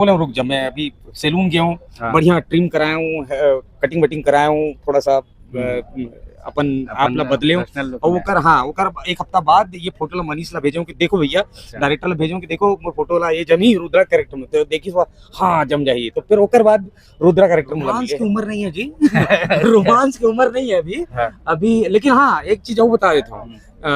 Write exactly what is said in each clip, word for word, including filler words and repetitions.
बोले, "रुक जा, मैं अभी सैलून गया हूँ, हाँ। बढ़िया ट्रिम कराया हूँ, कटिंग वटिंग कराया हूँ, थोड़ा सा अ, हम्म। अपन आप अपन ला बदले हूँ।" और ओकर, हाँ, ओकर एक हफ्ता बाद ये फोटो ला मनीष ला भेजूँ कि देखो भैया, अच्छा। डायरेक्टर ला भेजूँ कि देखो मोर फोटो ला ये जमी रुद्रा कैरेक्टर में, तो देखिस वो, हाँ, जम जाही। तो फिर ओकर बाद रुद्रा कैरेक्टर में रोमांस की उम्र नहीं है जी। रोमांस की उम्र नहीं है अभी। हाँ। अभी, लेकिन हाँ, एक चीज और बता देता हूँ। हम्म। अ,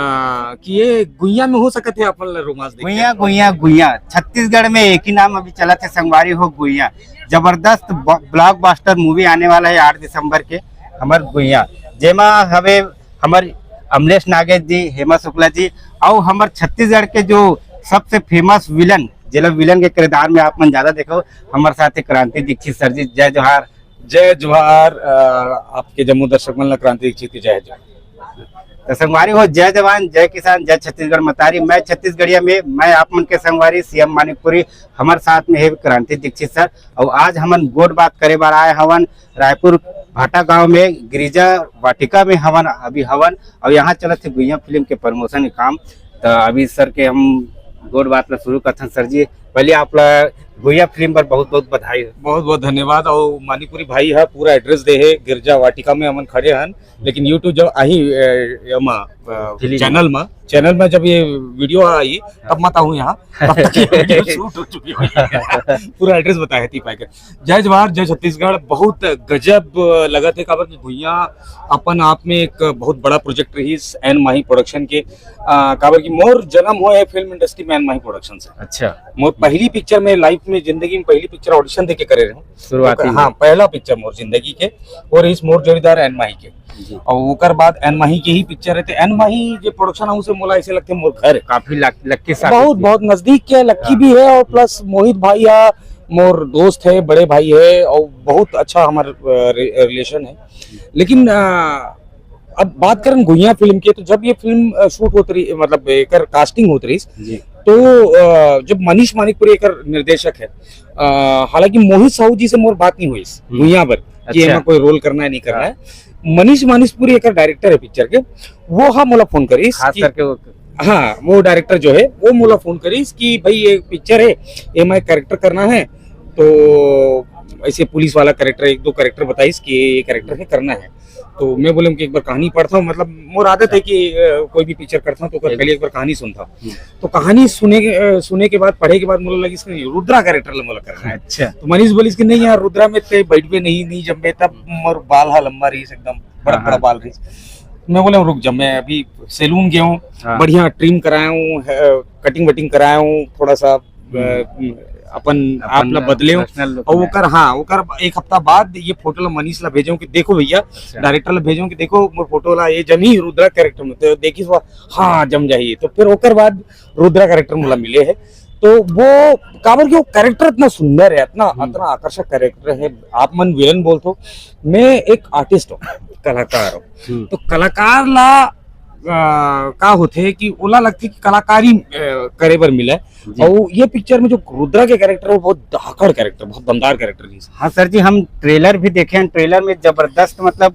कि ये गुइया में हो सकत हे अपन ला रोमांस देखे। गुइया, गुइया, गुइया। छत्तीसगढ़ में एक ही नाम अभी चलत हे संगवारी हो, गुइया। जबरदस्त ब-, ब्लॉकबस्टर मूवी आने वाला है आठ दिसंबर के, हमर गुइया, जेमा हवे हमर अमलेश नागेश जी, हेमा शुक्ला जी, और हमर छत्तीसगढ़ के जो सबसे फेमस विलन, जेला विलन के किरदार में आप मन ज्यादा देखो, हमर साथ हे क्रांति दीक्षित सर जी। जय जोहार। जय जोहार, अ, आपके जम्मो दर्शक मन ला क्रांति दीक्षित के जय जोहार। तो संगवारी हो, जय जवान, जय किसान, जय छत्तीसगढ़ मतारी। मैं छत्तीसगढ़िया में, मैं आप मन के संगवारी सीएम मानिकपुरी, हमर साथ में हे क्रांति दीक्षित सर। और आज हमन गोठ बात करे बर आए हवन रायपुर भाटा गांव में, गिरिजा वाटिका में हवन, अभी हवन। और यहाँ चलत हे गुइया फिल्म के प्रमोशन के काम। तो अभी सर के हम गोठ बात ला शुरू करथन। सर जी, पहले आप ला गुइया फिल्म पर बहुत बहुत बधाई हो। बहुत बहुत धन्यवाद। और मानिकपुरी भाई हा पूरा एड्रेस दे हे, गिरजा वाटिका में हमन खड़े हन, लेकिन YouTube जब आही, ए, एमा, अ, फिल्म। चैनल में, चैनल में जब ये वीडियो आई, तब मत आहूँ यहाँ, तब तक ये वीडियो शूट हो चुकी होही। पूरा एड्रेस बताए हे ती पाए के। जय जवाहर, जय छत्तीसगढ़। बहुत गजब लगत हे, काबर कि गुइया अपन आप में एक बहुत बड़ा प्रोजेक्ट रहिस एन माही प्रोडक्शन के। अ, काबर कि मोर जन्म होए हे फिल्म इंडस्ट्री में एन माही प्रोडक्शन से। अच्छा। मोर पहली पिक्चर में, लाइफ में, जिंदगी में पहली पिक्चर ऑडिशन दे के करे रहूँ। शुरुआती ओकर, में। हाँ, पहला पिक्चर मोर जिंदगी के, वो रहिस मोर जोड़ीदार एन माही के। जी। और ओकर बाद एन माही के ही पिक्चर हे, तो एन माही जे प्रोडक्शन हाउस हे, मोला ऐसे लगथे मोर घर हे। काफी लक-, लक्की साबित बहुत, भी। बहुत नजदीक के लक्की हाँ। भी हे, और प्लस मोहित भाई हा मोर दोस्त हे, बड़े भाई हे, और बहुत अच्छा हमर, अ, रि-, रिलेशन हे। लेकिन, अ, अब बात करन गुइया फिल्म के, तो जब ये फिल्म, अ, शूट होत रही, मतलब एकर कास्टिंग होत रही, जी। तो, अ, जब मनीष मानिकपुरी एकर निर्देशक हे, अ, हालांकि मोहित साहू जी से मोर बात नहीं होइस हम्म। गुइया बर कि अच्छा। एमा कोई रोल करना है, नहीं करना हाँ। है। मनीष मानिकपुरी एकर डायरेक्टर हे पिक्चर के, वो हा मोला फोन करिस खास कि करके वो हाँ, वो डायरेक्टर जो हे, वो मोला फोन करिस कि भाई ये पिक्चर हे, एमा एक कैरेक्टर करना है, तो ऐसे पुलिस वाला कैरेक्टर, एक दो कैरेक्टर बताइस कि ये कैरेक्टर हे, करना है। तो मैं बोले कि एक बार कहानी पढ़ता हूँ, मतलब मोर आदत है कि, अ, कोई भी पिक्चर करता हूँ तो ओकर एक पहले एक बार कहानी सुनता हूँ। हम्म। तो कहानी सुने के, अ, सुने के बाद, पढ़े के बाद मोला लगिस कि रुद्रा कैरेक्टर ला मोला करना है। अच्छा। तो मनीष बोलिस कि नहीं यार, रुद्रा में ते बैठबे नहीं, नहीं जमबे, तब मोर बाल हा लंबा रहिस एकदम, बड़ा हाँ, बड़ा हाँ। बाल रहिस। मैं बोला, "रुक जा, मैं अभी सैलून गया हूँ, हाँ। बढ़िया ट्रिम कराया हूँ, कटिंग वटिंग कराया हूँ, थोड़ा सा, अ, हम्म। अपन अपन आप ला बदले हूँ।" professional look और में। ओकर, हाँ, ओकर एक हफ्ता बाद ये फोटो ला मनीष ला भेजे हूँ कि देखो भैया, अच्छा। डायरेक्टर ला भेजे हूँ कि देखो मोर फोटो ला, ये जमी रुद्रा कैरेक्टर में, तो देखिस वो, हाँ, जम जाही। तो फिर ओकर बाद रुद्रा कैरेक्टर मोला मिले हे। तो वो काबर कि वो कैरेक्टर इतना सुंदर है, इतना, हम्म। इतना आकर्षक कैरेक्टर है। आप मन विलेन बोलथो, मैं एक आर्टिस्ट हूँ, कलाकार हूँ। हम्म। तो कलाकार ला, अ, का होथे कि ओला लगथे कि कलाकारी, अ, करे बर मिले। जी। और ये पिक्चर में जो रुद्रा के कैरेक्टर है, वो बहुत धाकड़ कैरेक्टर, बहुत दमदार कैरेक्टर है। हाँ सर जी, हम ट्रेलर भी देखे हैं, ट्रेलर में जबरदस्त, मतलब,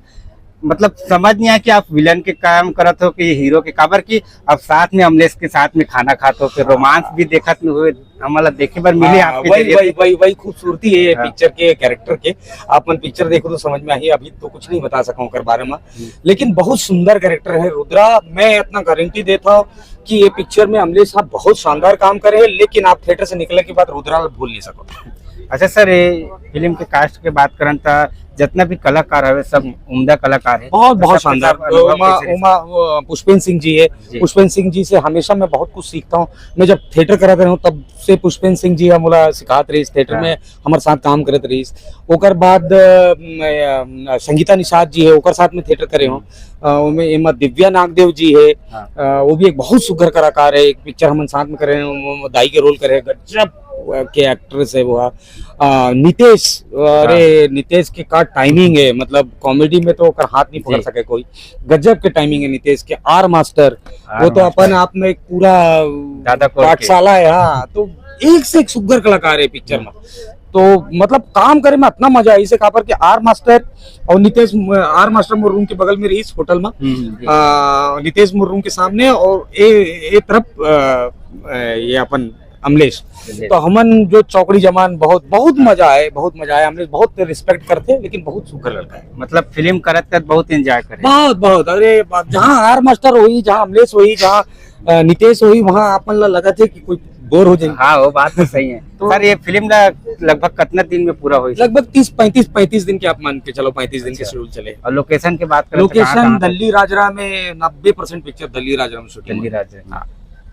मतलब समझ नहीं आया कि आप विलेन के काम करत हो कि हीरो के, काबर कि आप साथ में अमलेश के साथ में खाना खात हो, फिर हाँ। रोमांस भी देखत में हुए, हमला देखे बर मिले हाँ, आपके वही, जरिए वही, से। वही, वही खूबसूरती है ये हाँ। पिक्चर के कैरेक्टर के। आप मन पिक्चर देखो तो समझ में आही, अभी तो कुछ नहीं बता सकूं ओकर बारे में, हम्म। लेकिन बहुत सुंदर कैरेक्टर है रुद्रा। मैं इतना गारंटी देता हूँ कि ये पिक्चर में अमलेश साहब बहुत शानदार काम करे हैं, लेकिन आप थिएटर से निकले के बाद रुद्रा भूल नहीं सको। अच्छा सर, ये फिल्म के कास्ट के बात करन त जितना भी कलाकार हवे, सब हम्म। उम्दा कलाकार है। बहुत, तो बहुत सबके शानदार। सब अनुभव ओमा, कैसे रहे? ओमा, वो, पुष्पेंद्र सिंह जी है। जी। पुष्पेंद्र सिंह जी से हमेशा मैं बहुत कुछ सीखता हूँ। मैं जब थिएटर करत रहे हूँ, तब से पुष्पेंद्र सिंह जी हा मोला सिखात रहिस, थिएटर हाँ। में हमर साथ काम करत रहिस। ओकर बाद, अ, म, अ, संगीता निषाद जी है, ओकर साथ में थिएटर करे हूँ। हम्म। अ, ओमे एमा दिव्या नागदेव जी है। हाँ। अ, वो भी एक बहुत सुघर कलाकार है। एक पिक्चर हमन साथ में करे हैं, वो दाई के रोल करे हैं, गजब, अ, के एक्ट्रेस है वो। अ, नितेश, अरे, हाँ। नितेश के का टाइमिंग है, मतलब कॉमेडी में तो ओकर हाथ नहीं पकड़ जी। सके कोई, गजब के टाइमिंग है नितेश के। आर मास्टर, आर वो तो मास्टर। अपन आप में एक पूरा दादा कोंडके। पाठशाला है, हाँ, तो एक से एक सुघर कलाकार है पिक्चर में। तो मतलब काम करे में इतना मजा आई से, काबर के आर मास्टर और नितेश, आर मास्टर मोर रूम के बगल में रहिस होटल में, हम्म, हम्म। आ, नितेश मोर रूम के सामने और ए, ए तरफ, आ, ए, ये अपन अमलेश। जी। तो हमन जो चौकड़ी जमान, बहुत, बहुत मजा आए, बहुत मजा आए। अमलेश बहुत रिस्पेक्ट करथे, लेकिन बहुत सुघर लड़का है। मतलब फिल्म करत करत बहुत एंजॉय करे। बहुत, बहुत। अरे, जहाँ आर मास्टर होही, जहाँ अमलेश होही, जहाँ, अ, नितेश होही, वहाँ आप मन ला लगत है कि कोई बोर हो जाए। हाँ, वो बात तो सही है। तो सर, ये फिल्म ला लगभग कितना दिन में पूरा होही? लगभग तीस, पैंतीस, पैंतीस दिन के आप मान के चलो, पैंतीस दिन के अच्छा। शेड्यूल चले। और लोकेशन की बात करें तो कहाँ, लोकेशन कहाँ पे? दल्ली राजरा में, नब्बे परसेंट पिक्चर दल्ली राजरा में शूटिंग दल्ली हुई। राजरा। हाँ।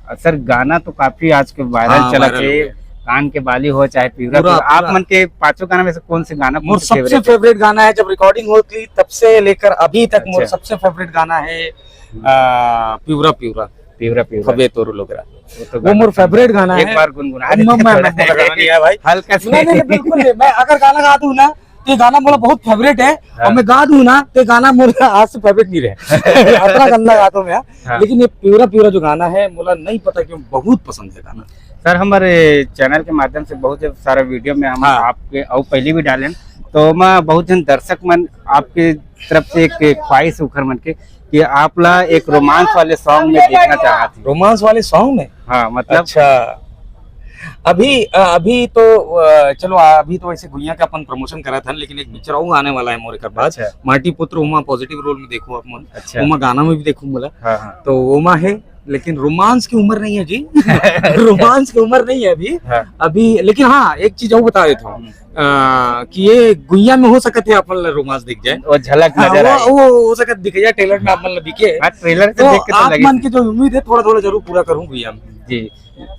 और सर, गाना तो काफी आज के वायरल हाँ, चलत वायरल है, हो गया। कान के बाली हो चाहे पिवरा पूरा, पिवरा। आप पूरा। मन के पांचों गाना में से कौन से गाना, कौन मोर से सबसे फेवरेट? फेवरेट गाना है, जब रिकॉर्डिंग होती तब से लेकर अभी तक मोर अच्छा। सबसे फेवरेट गाना है, आ, पिवरा पिवरा। पिवरा पिवरा। हबे तोर लोगरा। वो तो वो गाना मोर फेवरेट गाना एक है। बार गुनगुना मैं, देते मैं, थोड़ा। मैं, मैं गाना नहीं है भाई। हल्का सा। नहीं, नहीं, नहीं, बिल्कुल नहीं। मैं अगर गाना गा दूं ना, तो ये गाना मोला बहुत फेवरेट है, हाँ। और मैं गा दूं ना, तो ये गाना मोला आज से फेवरेट नहीं रहे। इतना गंदा गाता हूँ मैं। हाँ। लेकिन ये पिवरा पिवरा जो गाना है, मोला नहीं पता क्यों बहुत पसंद है गाना। सर, हमारे चैनल के माध्यम से बहुत सारा वीडियो में हम हाँ। आपके, और पहले भी डालेन, तो मैं बहुत जन दर्शक मन आपके तरफ से एक ख्वाहिश उखर मन के कि आप ला एक रोमांस वाले सॉन्ग में देखना चाहत हन। रोमांस वाले सॉन्ग में? हाँ, मतलब अच्छा, अभी, अ, अभी तो, अ, चलो, अभी तो वैसे गुइया का अपन प्रमोशन करा था, लेकिन एक पिक्चर और आने वाला है मोर एकर बाद। अच्छा। माटी पुत्र, ओमा पॉजिटिव रोल में देखो आप मन। अच्छा। ओमा गाना में भी देखो मोला। हाँ, हाँ। तो ओमा है, लेकिन रोमांस की उम्र नहीं है जी। रोमांस की उम्र नहीं है अभी। हाँ। अभी, लेकिन हाँ, एक चीज और बता देता हूँ, हम्म। अ, कि ये गुइया में हो सकत है अपन ला रोमांस दिख जाए। वो झलक हाँ, नजर वो, आए। वो हो सकत दिख जाए, ट्रेलर में अपन ला दिखे। हाँ, ट्रेलर से तो देख के तो आप लगे। मन के जो उम्मीद है, थोड़ा थोड़ा जरूर पूरा करूँ गुइया में। जी।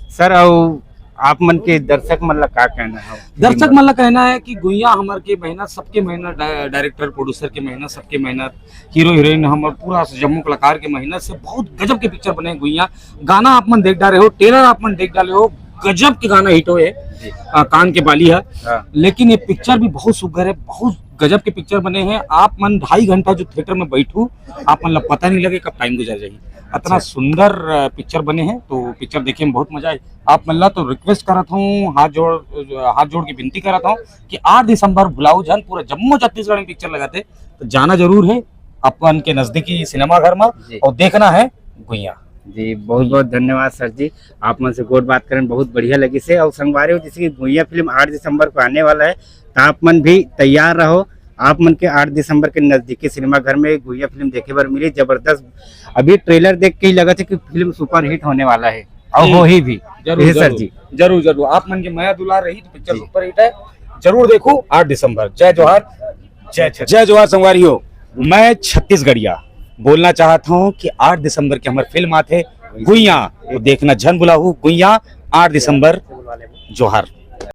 सर, और आप मन के दर्शक मन ला का कहना है? दर्शक मन ला कहना है कि गुइया हमर के मेहनत, सबके मेहनत, डाय-, डायरेक्टर, प्रोड्यूसर के मेहनत, सबके मेहनत, हीरो हीरोइन, हमर पूरा जम्मो कलाकार के मेहनत से बहुत गजब के पिक्चर बने हैं गुइया। गाना आप मन देख डाले हो, ट्रेलर आप मन देख डाले हो, गजब के गाना हिट होए, जी। आ, कान के बाली है। हाँ। लेकिन ये पिक्चर भी बहुत सुघर है, बहुत गजब के पिक्चर बने हैं। आप मन ढाई घंटा जो थिएटर में बैठू, आप मन ला पता नहीं लगे कब टाइम गुजर जाही। इतना अच्छा। सुंदर, अ, पिक्चर बने हैं, तो पिक्चर देखे में बहुत मजा आए। आप मन ला तो रिक्वेस्ट करत हूँ, हाथ जोड़, हाथ जोड़ के विनती करत हूँ कि आठ दिसंबर भुलाऊ झन, पूरा जम्मो छत्तीसगढ़ में पिक्चर लगाते, तो जाना जरूर है अपन के नजदीकी सिनेमा घर में जी। और देखना है गुइया। जी, बहुत बहुत धन्यवाद सर जी, आप मन से गोठ बात करन बहुत बढ़िया लगिस हे। और संगवारी हो, जैसे कि गुइया फिल्म आठ दिसंबर को आने वाला है, तो आप मन भी तैयार रहो। आप मन के आठ दिसंबर के नजदीकी सिनेमा घर में गुइया फिल्म देखे बर मिली। जबरदस्त, अभी ट्रेलर देख के ही लगत है कि फिल्म सुपरहिट होने वाला है, और हम्म। होही भी। जरूर, जी सर जरूर, जी। जरूर, जरूर। आप मन के मया दुलार रही तो पिक्चर जी। सुपरहिट है, जरूर देखो आठ दिसंबर। जय जोहार, जय छत्तीसगढ़। जय जोहार संगवारी हो, मैं छत्तीसगढ़िया बोलना चाहत हूँ कि आठ दिसंबर के हमर फिल्म आथे गुइया, तो देखना झन भुलाहू गुइया, आठ दिसंबर। जोहार।